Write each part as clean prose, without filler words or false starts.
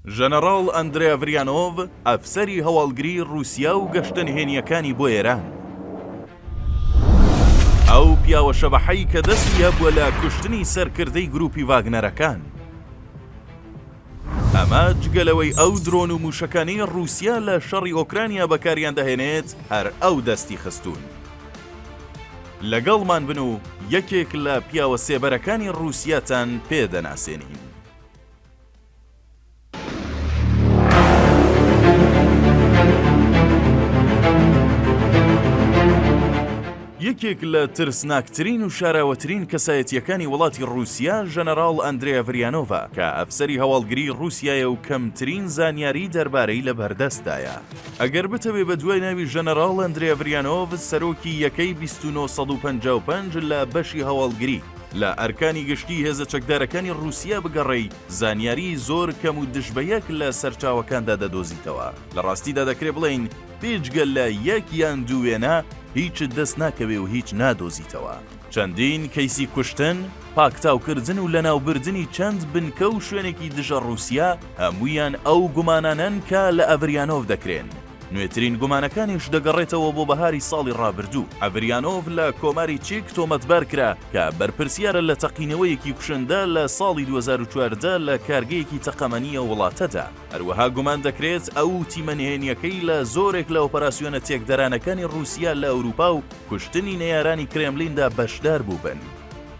ژەنەڕاڵ ئەندرێ ئەڤریانۆڤ، ئەفسەری هەواڵگریی ڕووسیا و گەشتە نهێنییەکانی بۆ ئێران. ئەو پیاوە شەبەحەی کە دەستی هەبووە لە کوشتنی سەرکردەی گرووپی ڤاگنەرەکان. ئەمە جگە لەوەی ئەو درۆن و مووشەکانەی ڕووسیا لە شەڕی ئۆکرانیا بەکاریان دەهێنێت هەر ئەو دەستی خستوون. لەگەڵمان بن و یەکێک لە پیاوە سێبەرەکانی ڕووسیاتان پێ دەناسێنین. یەکێک لە ترسناکترین و شاراوەترین کەسایەتییەکانی وڵاتی ڕووسیا ژەنەراڵ ئەندرێ ئەڤریانۆڤە کە ئەفسەری هەواڵگریی ڕووسیایە و کەمترین زانیاری دەربارەی لەبەردەستدایە. ئەگەر بتەوێ بەدوای ناوی ژەنەراڵ ئەندرێ ئەڤریانۆڤ سەرۆکی یەکەی 2955 لە بەشی هەواڵگری لە ئەرکانی گشتی هێزە چەکدارەکانی ڕووسیا بگەڕێی زانیاریی زۆر کەم و دژبەیەک لە سەرچاوەکاندا دەدۆزیتەوە. لە ڕاستیدا دەکرێ بڵێین بێجگە لە یەک یان دوو وێنە هیچت دەست ناکەوێ و هیچ نادۆزیتەوە. چەندین کەیسی کوشتن، پاکتاوکردن و لەناوبردنی چەند بنکە و شوێنێکی دژە ڕووسیا هەموویان ئەو گومانانەن کە لە ئەڤریانۆڤ دەکرێن. نوێترین گومانەکانیش دەگەڕێتەوە بۆ بەهاری ساڵی ڕابردوو. ئەڤریانۆڤ لە کۆماری چیک تۆمەتبار کرا کە بەرپرسیارە لە تەقینەوەیەکی کوشندە لە ساڵی 2014 لە کارگەیەکی تەقەمەنی ئەو وڵاتەدا. هەروەها گومان دەکرێت ئەو و تیمە نهێنییەکەی لە زۆرێک لە ئۆپەراسیۆنە تێکدەرانەکانی ڕووسیا لە ئەوروپا و کوشتنی نەیارانی کرێملیندا بەشدار بووبن.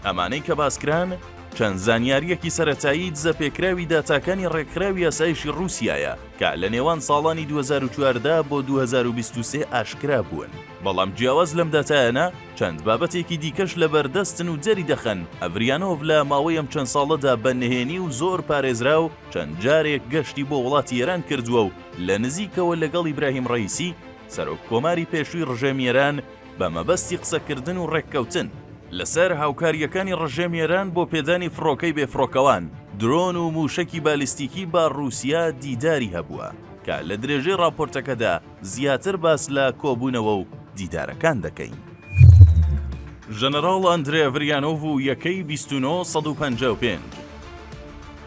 ئەمانەی کە باسکران چەند زانیارییەکی سەرەتایی دزەپێکراوی داتاکانی ڕێکخراوی ئاسایشی ڕووسیایە کە لە نێوان ساڵانی 2014 بۆ 2023 ئاشکرا بوون. بەڵام جیاواز لەم داتایانە، چەند بابەتێکی دیکەش لەبەردەستن و دەریدەخەن ئەڤریانۆڤ لە ماوەی ئەم چەند ساڵەدا بە نهێنی و زۆر پارێزراو چەند جارێک گەشتی بۆ وڵاتی ئێران کردووە و لە نزیکەوە لەگەڵ ئیبراهیم ڕەئیسی سەرۆک کۆماری پێشووی ڕژێمی ئێران بە مەبەستی قسەکردن و ڕێککەوتن لەسەر هاوکارییەکانی ڕژێمی ئێران بۆ پێدانی فڕۆکەی بێفڕۆکەوان، درۆن و مووشەکی بالیستیکی بە ڕووسیا دیداری هەبووە کە لە درێژەی ڕاپۆرتەکەدا زیاتر باس لە کۆبوونەوە و دیدارەکان دەکەین. ژەنەراڵ ئەندرێ ئەڤریانۆڤ و یەکەی 29 155.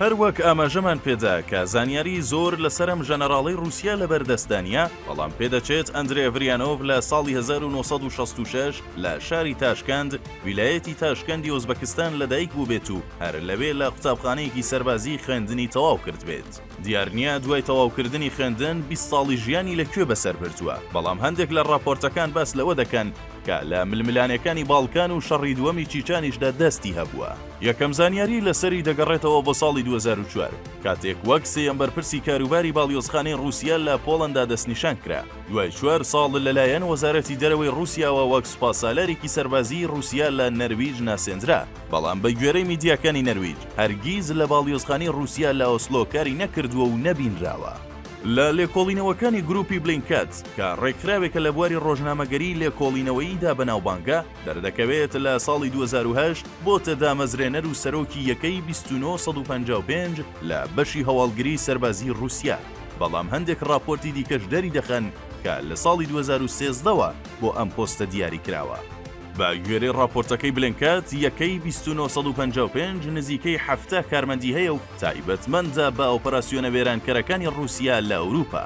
هەر وەک ئاماژەمان پێدا کە زانیاری زۆر لەسەر ئەم ژەنەراڵەی ڕووسیا لەبەر دەستدا نییە، بەڵام پێدەچێت ئەندرێ ئەڤریانۆڤ لە ساڵی 1966 لە شاری تاشکەند، ویلایەتی تاشکەندی ئۆزبەکستان لەدایک بووبێت و هەر لەوێ لە قوتابخانەیەکی سەربازی خوێندنی تەواو کردبێت. دیار نییە دوای تەواوکردنی خوێندن 20 ساڵی ژیانی لە کوێ بەسەر بردووە، بەڵام هەندێک لە ڕاپۆرتەکان باس لەوە دەکەن کە لە ململانێکانی باڵکان و شەڕی دووەمی چیچانیشدا دەستی هەبووە. یەکەم زانیاری لەسەری دەگەڕێتەوە بۆ ساڵی 2004، کاتێک وەک سێیەم بەرپرسی کاروباری باڵیۆزخانەی ڕووسیا لە پۆڵەندا دەستنیشان کرا. دوای چوار ساڵ لەلایەن وەزارەتی دەرەوەی ڕووسیاوە وەک سوپاسالارێکی سەربازیی ڕووسیا لە نەرویج ناسێندرا، بەڵام بەگوێرەی میدیاکانی نەرویج، هەرگیز لە باڵیۆزخانەی ڕووسیا لە ئۆسلۆ کاری نەکردووە و نەبینراوە. لە لێکۆڵینەوەکانی گروپی بلینکەت، کە ڕێکخراوێکە لە بواری ڕۆژنامەگەریی لێکۆڵینەوەییدا بەناوبانگە، دەردەکەوێت لە ساڵی 2008 بۆتە دامەزرێنەر و سەرۆکی یەکەی 29 155 لە بەشی هەواڵگری سەربازیی ڕووسیا، بەڵام هەندێک ڕاپۆرتی دیکەش دەریدەخەن کە لە ساڵی 2013 وە بۆ ئەم پۆستە دیاریکراوە. بە گوێرەی ڕاپۆرتەکەی بلینکەت، یەکەی 29 155 نزیکەی 70 کارمەندی هەیە و تایبەتمەندە بە ئۆپەراسیۆنە وێرانکەرەکانی ڕووسیا لە ئەوروپا.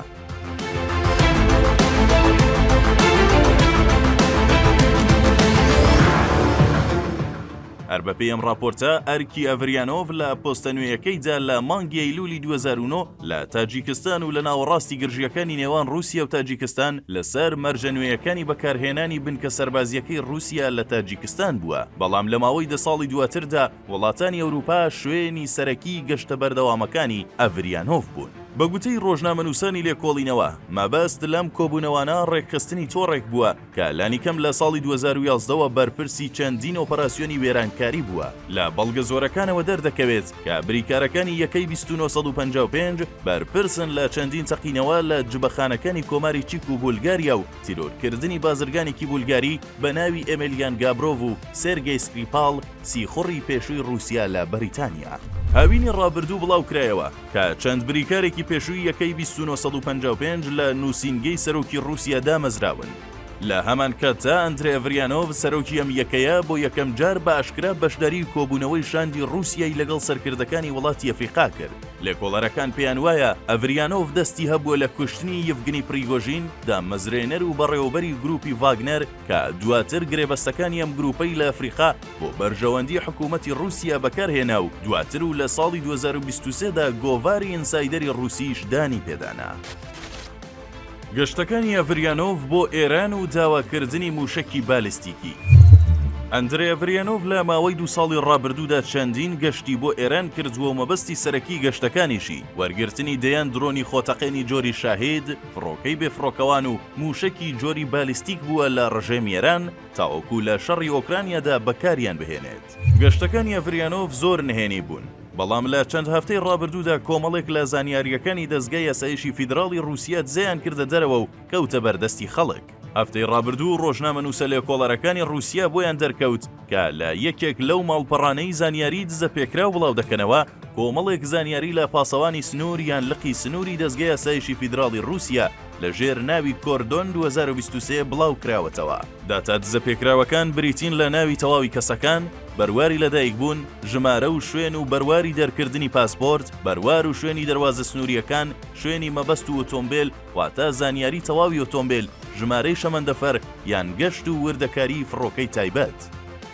هەر بەپێی ئەم ڕاپۆرتە، ئەرکی ئەڤریانۆڤ لە پۆستە نوێیەکەیدا لە مانگی ئەیلولی 2009 لە تاجیکستان و لە ناوەڕاستی گرژییەکانی نێوان ڕووسیا و تاجیکستان لەسەر مەرجە نوێیەکانی بەکارهێنانی بنکە سەربازییەکەی ڕووسیا لە تاجیکستان بووە، بەڵام لە ماوەی دە ساڵی دواتردا وڵاتانی ئەوروپا شوێنی سەرەکی گەشتە بەردەوامەکانی ئەڤریانۆڤ بوون. بە گوتەی ڕۆژنامەنووسانی لێکۆڵینەوە، مەبەست لەم کۆبوونەوانە ڕێکخستنی تۆڕێک بووە کە لانیکەم لە ساڵی 2011 وە بەرپرسی چەندین ئۆپەراسیۆنی وێرانکاری بووە. لە بەڵگە زۆرەکانەوە دەردەکەوێت کە بریکارەکانی یەکەی 2955 بەرپرسن لە چەندین تەقینەوە لە جبەخانەکانی کۆماری چیک و بولگاریا و تیرۆرکردنی بازرگانێکی بولگاری بە ناوی ئێمێلیان گابرۆڤ و سێرگەی سکریپاڵ سیخوڕی پێشووی ڕووسیا لە بەریتانیا. هاوینی ڕابردوو بڵاوکرایەوە کە چەند بریکارێکی پێشووی یەکەی 2955 لە نووسینگەی سەرۆکی ڕووسیا دامەزراون. لە هەمان کاتدا ئەندرێ ئەڤریانۆڤ سەرۆکی ئەم یەکەیە بۆ یەکەم جار بە ئاشکرا بەشداری کۆبوونەوەی شاندی ڕووسیای لەگەڵ سەرکردەکانی وڵاتی ئەفریقا کرد. لێکۆڵەرەکان پێیان وایە ئەڤریانۆڤ دەستی هەبووە لە کوشتنی یڤگنی پریگۆژین، دامەزرێنەر و بەڕێوەبەری گرووپی ڤاگنەر کە دواتر گرێبەستەکانی ئەم گرووپەی لە ئەفریقا بۆ بەرژەوەندی حکوومەتی ڕووسیا بەکارهێنا و دواتر و لە ساڵی 2023 دا گۆڤاری ئینسایدەری ڕووسیش دانی پێدانا. گەشتەکانی ئەڤریانۆڤ بۆ ئێران و داواکردنی مووشەکی بالستیکی. ئەندرێ ئەڤریانۆڤ لە ماوەی دوو ساڵی ڕابردوودا چەندین گەشتی بۆ ئێران کردووە و مەبەستی سەرەکی گەشتەکانیشی وەرگرتنی دەیان درۆنی خۆتەقێنی جۆری شاهید، فڕۆکەی بێفڕۆکەوان و مووشەکی جۆری بالیستیک بووە لە ڕژێمی ئێران تاوەکو لە شەڕی ئۆکرانیادا بەکاریان بهێنێت. گەشتەکانی ئەڤریانۆڤ زۆر نهێنی بوون، بەڵام لە چەند هەفتەی ڕابردوودا کۆمەڵێک لە زانیارییەکانی دەزگای ئاسایشی فیدراڵی ڕووسیا دزەیان کردە دەرەوە و کەوتە بەردەستی خەڵک. هەفتەی ڕابردوو ڕۆژنامەنووسە لێکۆڵەرەکانی ڕووسیا بۆیان دەرکەوت کە لە یەکێک لەو ماڵپەڕانەی زانیاریی دزەپێکراو بڵاودەکەنەوە، کۆمەڵێک زانیاری لە پاسەوانی سنوور یان لقی سنووری دەزگای ئاسایشی فیدراڵی ڕووسیا لە ژێر ناوی کۆردۆن 2023 بڵاوکراوەتەوە. داتا دزەپێکراوەکان بریتین لە ناوی تەواوی کەسەکان، بەرواری لەدایکبوون، ژمارە و شوێن و بەرواری دەرکردنی پاسپۆرت، بەروار و شوێنی دەروازە سنوورییەکان، شوێنی مەبەست و ئۆتۆمبێل، واتە زانیاری تەواوی ئۆتۆمبێل، ژمارەی شەمەندەفەر یان گەشت و وردەکاریی فڕۆکەی تایبەت.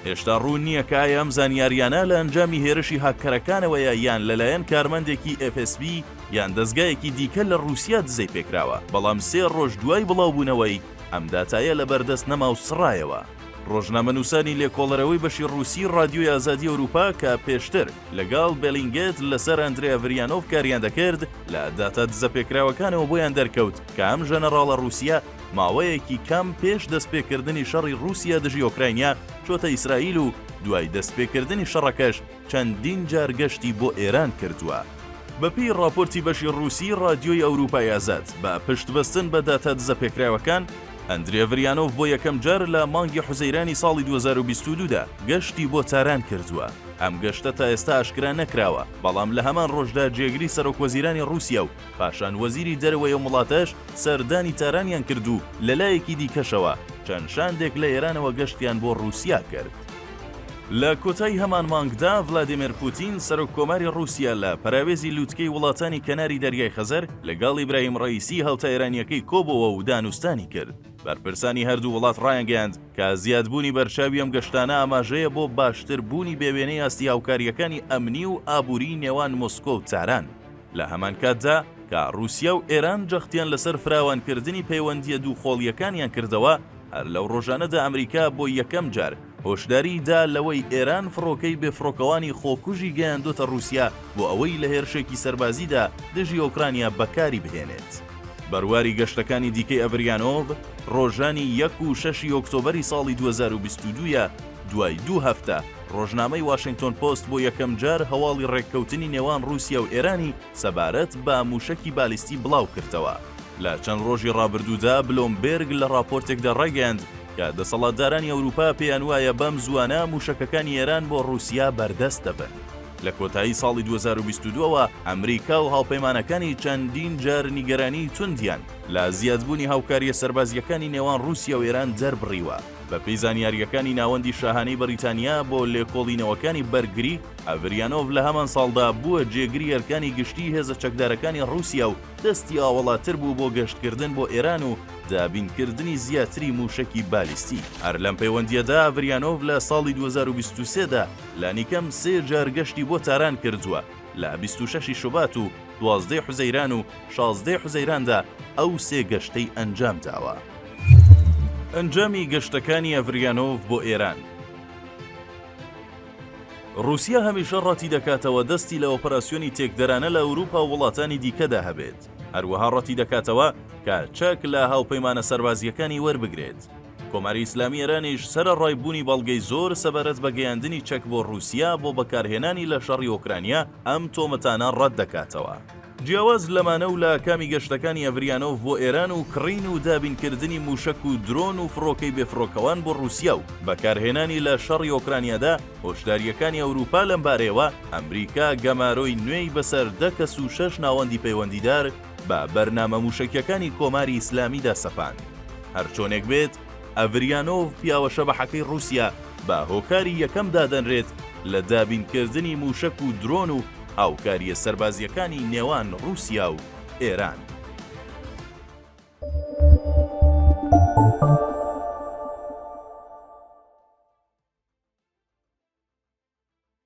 هێشتا ڕوون نییە کە ئایا ئەم زانیارییانە لە ئەنجامی هێرشی هاککەرەکانەوەیە یان لەلایەن کارمەندێکی FSB یان دەزگایەکی دیکە لە ڕووسیا دزەی پێکراوە، بەڵام سێ ڕۆژ دوای بڵاوبوونەوەی، ئەم داتایە لەبەردەست نەما و سڕایەوە. ڕۆژنامەنووسانی لێکۆڵەرەوەی بەشی ڕووسی ڕادیۆی ئازادی ئەوروپا کە پێشتر لەگەڵ بێلینگێت لەسەر ئەندرێ ئەڤریانۆڤ کاریان دەکرد، لە داتا دزەپێکراوەکانەوە بۆیان دەرکەوت کە ئەم ژەنەڕاڵە ڕووسییە ماوەیەکی کەم پێش دەستپێکردنی شەڕی ڕووسیا دژی ئۆکراینیا چۆتە ئیسرائیل و دوای دەستپێکردنی شەڕەکەش چەندین جار گەشتی بۆ ئێران کردووە. بەپێی ڕاپۆرتی بەشی ڕووسیی ڕادیۆی ئەوروپای ئازاد، بە پشتبەستن بە داتا دزەپێکراوەکان، ئەندرێ ڤریانۆڤ بۆ یەکەم جار لە مانگی حوزەیرانی ساڵی 2022 دا گەشتی بۆ تاران کردووە. ئەم گەشتە تا ئێستا ئاشکرا نەکراوە، بەڵام لە هەمان ڕۆژدا جێگری سەرۆکوەزیرانی ڕووسیا و پاشان وەزیری دەرەوەی ئەم وڵاتەش سەردانی تارانیان کرد و لەلایەکی دیکەشەوە چەند شاندێک لە ئێرانەوە گەشتیان بۆ ڕووسیا کرد. لە کۆتای هەمان مانگدا ڤلادیمێر پوتین، سەرۆک کۆماری ڕووسیا لە پەراوێزی لوتکەی وڵاتانی کەناری دەریای خەزەر لەگەڵ ئیبراهیم ڕەئیسی هاوتا ئێرانییەکەی کۆبۆوە و دانوستانی کرد. بەرپرسانی هەردوو وڵات ڕایانگەیاند کە زیادبوونی بەرچاوی ئەم گەشتانە ئاماژەیە بۆ باشتر بوونی بێوێنەی ئاستی هاوکارییەکانی ئەمنی و ئابووریی نێوان مۆسکۆ و تاران. لە هەمان کاتدا کە ڕووسیا و ئێران جەختیان لەسەر فراوانکردنی پەیوەندییە دووقۆڵییەکانیان کردەوە، هەر لەو ڕۆژانەدا ئەمریکا بۆ یەکەم جار هۆشداریی دا لەوەی ئێران فڕۆکەی بێفڕۆکەوانی خۆکوژی گەیاندۆتە ڕووسیا بۆ ئەوەی لە هێرشێکی سەربازیدا دژی ئۆکرانیا بەکاری بهێنێت. بەرواری گەشتەکانی دیکەی ئەڤریانۆڤ ڕۆژانی یەک و شەشی ئۆکتۆبەری ساڵی 2022 ە، دوای دوو هەفتە ڕۆژنامەی واشنگتۆن پۆست بۆ یەکەم جار هەواڵی ڕێککەوتنی نێوان ڕووسیا و ئێرانی سەبارەت بە مووشەکی بالیستی بڵاوکردەوە. لە چەند ڕۆژی ڕابردوودا بلۆمبێرگ لە ڕاپۆرتێکدا ڕایگەیاند کە دەسەڵاتدارانی ئەوروپا پێیان وایە بەم زووانە مووشەکەکانی ئێران بۆ ڕووسیا بەردەست دەبن. لە کۆتایی ساڵی 2022 ەوە ئەمریکا و هاوپەیمانەکانی چەندین جار نیگەرانیی توندیان لە زیادبوونی هاوکارییە سەربازییەکانی نێوان ڕووسیا و ئێران دەربڕیوە. بەپێی زانیارییەکانی ناوەندی شاهانەی بەریتانیا بۆ لێکۆڵینەوەکانی بەرگری، ئەڤریانۆڤ لە هەمان ساڵدا بووە جێگری ئەرکانی گشتیی هێزە چەکدارەکانی ڕووسیا و دەستی ئاوەڵاتر بوو بۆ گەشتکردن بۆ ئێران و دابینکردنی زیاتری مووشەکی بالیستی. هەر لەم پەیوەندییەدا ئەڤریانۆڤ لە ساڵی 2023 دا لانیکەم سێ جار گەشتی بۆ تاران کردووە، لە 26 ی شوبات و 12 ی حوزەیران و 16 ی حوزەیراندا ئەو سێ گەشتەی ئەنجامداوە. ئەنجامی گەشتەکانی ئەڤریانۆڤ بۆ ئێران. ڕووسیا هەمیشە ڕەتیدەکاتەوە دەستی لە ئۆپەراسیۆنی تێکدەرانە لە ئەوروپا و وڵاتانی دیکەدا هەبێت، هەروەها ڕەتیدەکاتەوە کە چەک لە هاوپەیمانە سەربازییەکانی وەربگرێت. کۆماری ئیسلامی ئێرانیش سەرەڕای بوونی بەڵگەی زۆر سەبارەت بە گەیاندنی چەک بۆ ڕووسیا بۆ بەکارهێنانی لە شەڕی ئۆکرانیا، ئەم تۆمەتانە ڕەتدەکاتەوە. جیاواز لەمانە و لە ئاکامی گەشتەکانی ئەڤریانۆڤ بۆ ئێران و کڕین و دابینکردنی مووشەک و درۆن و فڕۆکەی بێفڕۆکەوان بۆ ڕووسیا و بەکارهێنانی لە شەڕی ئۆکرانیادا، هۆشدارییەکانی ئەوروپا لەمبارەیەوە، ئەمریکا گەمارۆی نوێی بەسەر دە کەس و شەش ناوەندی پەیوەندیدار بە بەرنامە مووشەکییەکانی کۆماری ئیسلامیدا سەپاند. هەرچۆنێک بێت، ئەڤریانۆڤ پیاوە شەبەحەکەی ڕووسیا بە هۆکاری یەکەم دادەنرێت لە دابینکردنی مووشەک و درۆن و هاوکارییە سەربازییەکانی نێوان ڕووسیا و ئێران.